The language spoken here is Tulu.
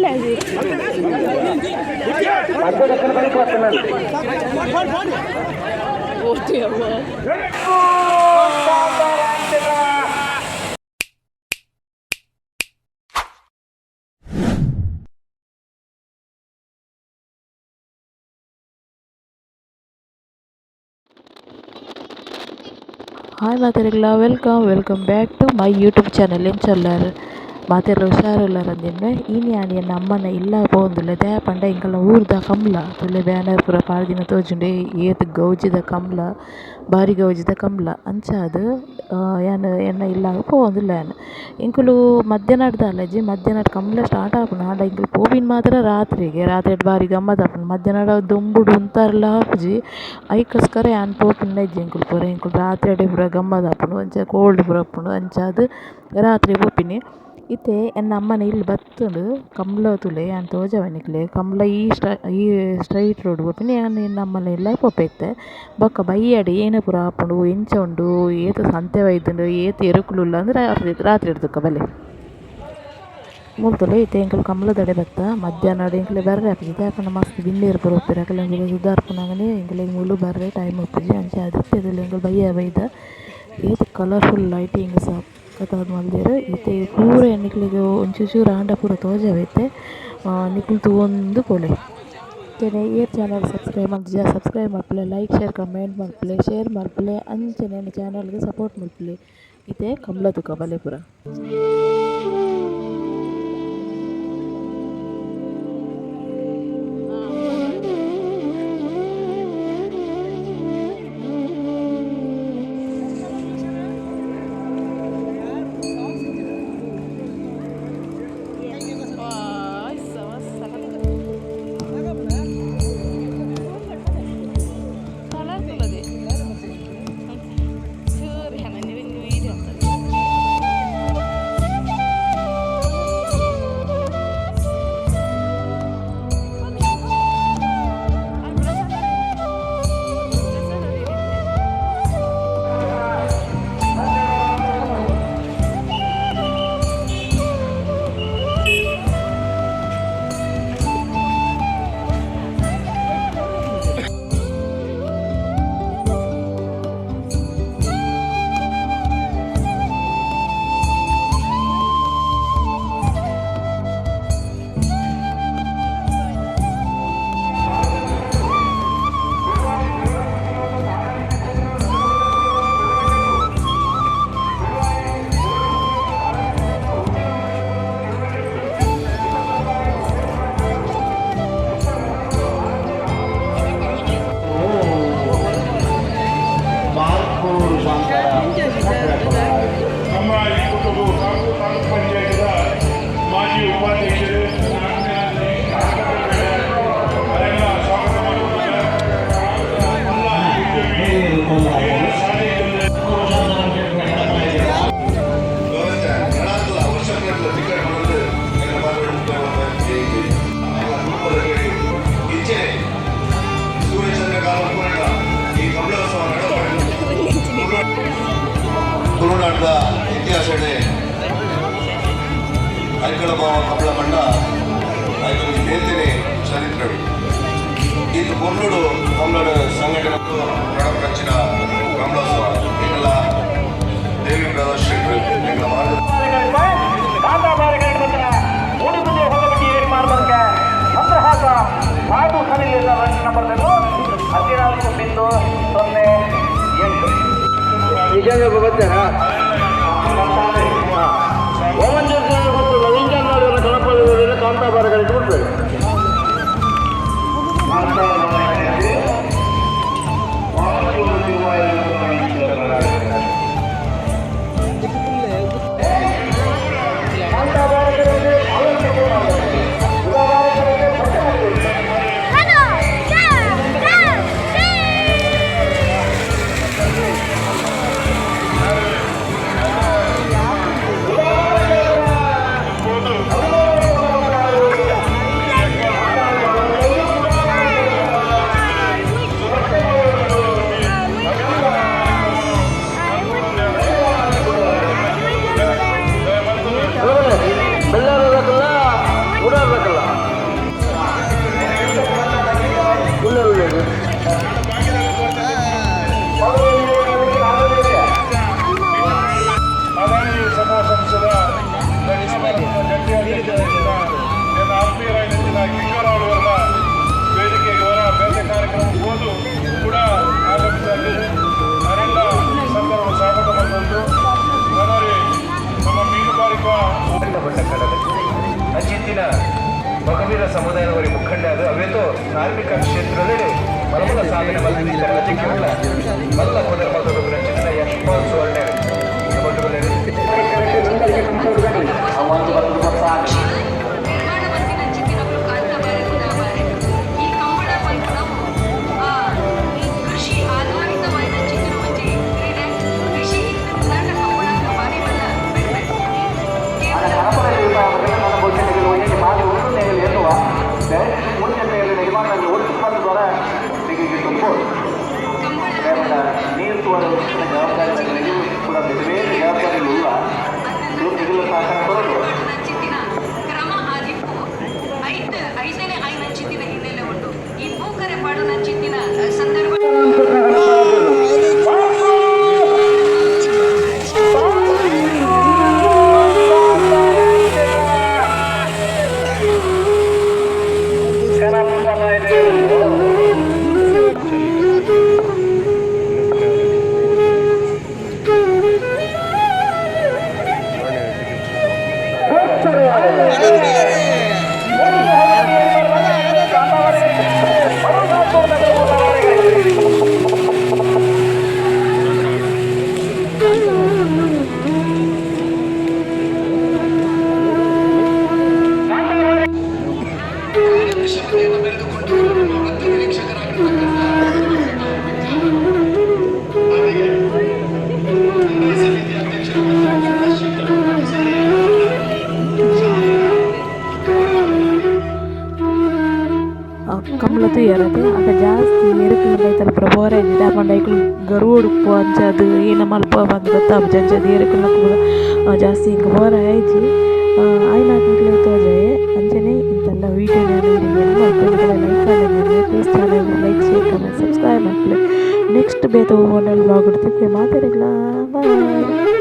ಹಾಯ್ ಮಾತೆರೆಗ್ಲ, welcome welcome back to my YouTube channel. ಎಂಚ ಉಲ್ಲಾರ್ ಮಾತೆರ್ಲ ಹುಷಾರುಲ್ಲಾರ್ ಅಂದಿನ್ನೆ. ಇನಿ ಆಂಡ ಎನ್ನ ಅಮ್ಮನ ಇಲ್ಲ ಪೋವೊಂದುಲ್ಲೆ. ದಾಯೆ ಪಂಡ ಎಂಕಲ್ನ ಊರ್ದ ಕಂಬ್ಳ ತುಲೆ ಬ್ಯಾನರ್ ಪೂರ ಪಾಡ್ದಿನ ತೋಜುಂಡು. ಏತ್ ಗೌಜಿದ ಕಂಬ್ಳ, ಬಾರಿ ಗೌಜಿದ ಕಂಬ್ಳ. ಅಂಚಾದ್ ಯಾನ್ ಎನ್ನ ಇಲ್ಲಾಗ್ ಪೋವೊಂದುಲ್ಲೆ. ಯಾನ್ ಎಂಕುಲು ಮಧ್ಯಾಹ್ನಡ್ ದಾಲಜಿ, ಮಧ್ಯಾಹ್ನಡ್ ಕಂಬ್ಳ ಸ್ಟಾರ್ಟ್ ಆಪುಂಡು. ಆಂಡ ಎಂಕುಲು ಪೋಪಿನ ಮಾತ್ರ ರಾತ್ರೆಗ್. ರಾತ್ರೆಡ್ ಬಾರಿ ಗಮ್ಮತ್ ಆಪುಂಡು. ಮಧ್ಯಾಹ್ನಡ್ ದೊಂಬುಡು ಉಂತಾರೆಲ ಆಪುಜಿ. ಐಕೋಸ್ಕರ ಯಾನ್ ಪೋಪಿನ ಇಜ್ಜಿ. ಎಂಕುಲು ಪೂರ ಎಂಕುಲು ರಾತ್ರೆಡೆ ಪೂರ ಗಮ್ಮತ್ ಆಪುಂಡು. ಅಂಚ ಕೋಲ್ಡ್ ಪೂರ ಉಪ್ಪುಂಡು. ಅಂಚಾದ್ ರಾತ್ರೆ ಪೋಪಿನಿ. ಇತ್ತೆ ಎನ್ನ ಅಮ್ಮನ ಇಲ್ಲ್ ಬತ್ತುಂಡು. ಕಂಬ್ಳ ತೂಲೆ, ಯಾನ್ ತೋಜಾವೆ ನಿಕ್ಲೆ. ಕಂಬ್ಳ ಈ ಸ್ಟ್ರೈಟ್ ರೋಡ್ ಪೋಪಿನಿ. ಯಾನ್ ಎನ್ನ ಅಮ್ಮನ ಇಲ್ಲಗ್ ಪೋಪೆ ಇತ್ತೆ. ಬೊಕ್ಕ ಬಯ್ಯಡ್ ಏನ ಪೂರ ಆಪುಂಡು, ಎಂಚ ಉಂಡು, ಏತ್ ಸಂತೆ ಬೈದುಂಡು, ಏತ್ ಎರುಕುಲು ಉಲ್ಲ ಅಂದ್ ರಾತ್ರಿ ರಾತ್ರೆಡ್ ತೂಕ ಬಲೆ. ಮೂಲು ತೂಲೆ, ಇತ್ತೆ ಎಂಕುಲು ಕಂಬ್ಳದಡೆ ಬತ್ತ. ಮಧ್ಯಾಹ್ನಡ್ ಎಂಕ್ಲೆ ಬರ್ರೆ ಆಪುಜಿ. ದಾಯೆ ಪಂಡ ಮಸ್ತ್ ಬಿನ್ನೆರ್ ಪೂರ ಉಪ್ಪುವೆರ್. ಅಕಲ್ನ ಪೂರ ಸುದಾರ್ಪುನಗನೆ ಎಂಕ್ಲೆಗ್ ಮೂಲು ಬರ್ರೆ ಟೈಮ್ ಉಪ್ಪುಜಿ. ಅಂಚಾದ್ ಇತ್ತೆ ತೂಲೆ ಎಂಕುಲು ಬಯ್ಯ ಬೈದ. ಏತ್ ಕಲರ್ಫುಲ್ ಲೈಟಿಂಗ್ ಸಖತ್ತಾದ್ ಮಲ್ದೆರ್. ಇತ್ತೆ ಪೂರ ನಿಕ್ಲೆಗ್ ಒಂಚೂರು ಆಂಡ ಪೂರ ತೋಜಾವೆ ಇತ್ತೆ. ನಿಕುಲು ತೂವೊಂದು ಪೋಲೆ. ಅಂಚನೆ ಏರ್ ಚಾನಲ್ ಸಬ್ಸ್ಕ್ರೈಬ್ ಮಲ್ತಿಜ, ಸಬ್ಸ್ಕ್ರೈಬ್ ಮಲ್ಪುಲೆ, ಲೈಕ್ ಶೇರ್ ಕಮೆಂಟ್ ಮಲ್ಪುಲೆ, ಶೇರ್ ಮಲ್ಪುಲೆ. ಅಂಚನೆ ಚಾನಲ್ಗ್ ಸಪೋರ್ಟ್ ಮಲ್ಪುಲೆ. ಇತ್ತೆ ಕಂಬ್ಳ ತೂಕ ಬಲೆ ಪೂರ. ನಮ್ಮ ಈ ಕುಟುಂಬವು ಕಾಪು ತಾಲೂಕು ಪಂಚಾಯತ್ದ ಮಾಜಿ ಉಪಾಧ್ಯಕ್ಷರು ಅವರೆಲ್ಲ ಸ್ವಾಗತ ಮಾಡಿದ್ದಾರೆ. ಎಲ್ಲ ಉದ್ಯಮಿ ಶಾಲೆ. ಇಚ್ಛೆ ಸೂರ್ಯಚಂದ್ರ ಕಾಲ ಈ ಕಮಲೋತ್ಸವ ತುಳುನಾಡದ ಇತಿಹಾಸಡೆ ಐಕಳ ಬಾವ ಕಮಲ ಮಂಡ ಐಕೊಂಜಿ ಬೇತೆನೆ ಚರಿತ್ರೆ. ಇದು ಪೊರ್ಲುಡು ಕಮಲಡು ಸಂಘಟನೆ ನಡಪಂಚಿನ ಕಮಲೋತ್ಸವ. ಎಂಗಲ ದೇವಿ ಬ್ರದರ್ಸ್ ಶೆಟ್ರು ಎಂಗಲ ಮಾರ್ಗ 14.08. ಗೊತ್ತಿಲ್ಲ, ಇಂಜನ್ ಕಣಪಲ್ಲಿ ಕಾಂತಾಬಾರಗಳಿಗೆ ಬಿಡ್ಬೇಕು. ಮುಖಂಡ ಅವೇತೋ ಧಾರ್ಮಿಕ ಕ್ಷೇತ್ರದಲ್ಲಿ ಬಲಬಲ ಸಾಧನೆ ಮಲ್ಲ ರಾಜಕೀಯ ಮಲ್ಲ ಪುನರ್ ಮಲ್ತದ ಯಶ್ಪಾಲ್ ಸುವರ್ಣ. ಕ್ರಮ ಆದಿಪ್ಪು ಐದು ಐದನೇ ಐನಂಚಿತ್ತಿನ ಹಿನ್ನೆಲೆ ಉಂಟು. ಈ ಪೂಕರೆ ಪಾಡುನಂಚಿತ್ತಿನ ಸಂದರ್ಭ. ಕಂಬಳ ತೂಯೆರೆ ಆಂಡ ಜಾಸ್ತಿ ಎರುಕುಲು ಕೈತಲ್ ಪೂರ ಪೋರೆ ಇಜ್ಜಿ. ದಾಯೆ ಪಂಡ ಐಕುಲು ಗರ್ವೊಡು ಉಪ್ಪು, ಅಂಚಾದ್ ಏನ ಮಲ್ಪ ಪಂದ್ ಗೊತ್ತಾಪುಜಿ. ಅಂಚಾದ್ ಎರುಕುಲ್ನ ಪೂರ ಜಾಸ್ತಿ ಎಂಕ್ ಪೋರೆ ಆಯಿಜಿ. ಆಯಿನಾತ್ ನಿಕ್ಲೆಗ್ ತೋಜಾಯೆ. ಅಂಚನೆ ಇಂತೆಲ್ಲ ವೀಡಿಯೋನು ಲೈಕ್ ಆಂಡ please channel like, share, comment, subscribe ಮಲ್ಪುಲೆ. ನೆಕ್ಸ್ಟ್ ಬೇತೆ ಒವ್ವು ವ್ಲಾಗ್ ತಿಕ್ಕುವೆ. ಮಾತೆರೆಗ್ಲಾ ಬಾಯ್.